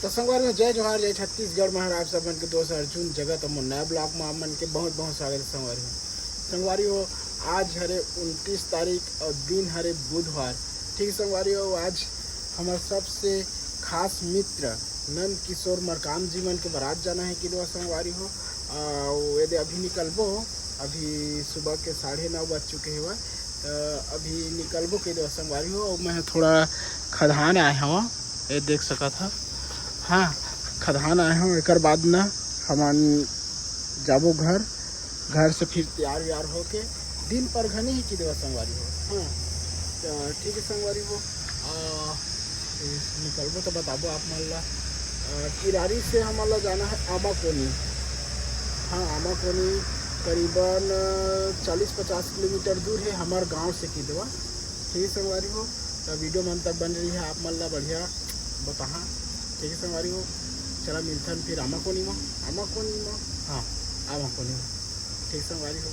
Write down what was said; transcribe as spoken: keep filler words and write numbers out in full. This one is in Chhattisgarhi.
तो संगवारी हो, जय जोहार, जय छत्तीसगढ़। मैं हर आप सब मन के दोस्त अर्जुन जगत, मोर नया ब्लॉग में आप मन के बहुत बहुत स्वागत है संगवारी हो। संगवारी हो, आज हरे उनतीस तारीख और दिन हरे बुधवार। ठीक है संगवारी हो, आज हमार सबसे खास मित्र नंद किशोर मरकाम जी मन के बारात जाना है कि दो संगवारी हो। आ, वो यदि अभी निकलबो, अभी सुबह के साढ़े नौ बज चुके हवय, तो अभी निकलबो कि दो संगवारी हो। मैं थोड़ा खदान आए हवं, ये देख सकत ह। हाँ, खदान आए हवं, एकर बाद ना हमन जाबो घर, घर से फिर तैयार व्यार होके दिन परघनी ही कि देवा संगवारी हो। हाँ, तो ठीक है संगवारी हो, आ, निकलबो तो बताबो आप मन ला। आ, किरारी से हमन ला जाना है आमाकोनी। हाँ, आमाकोनी करीबन चालीस पचास किलोमीटर दूर है हमार गांव से कि देवा। ठीक है संगवारी हो, तो वीडियो मन तक बन रही है, आप मन ला बढ़िया बताहा। ठीक है संगवारी हो, चला मिलथन फिर आमाकोनी में। आमाकोनी में, हाँ, आमाकोनी में। ठीक संगवारी हो,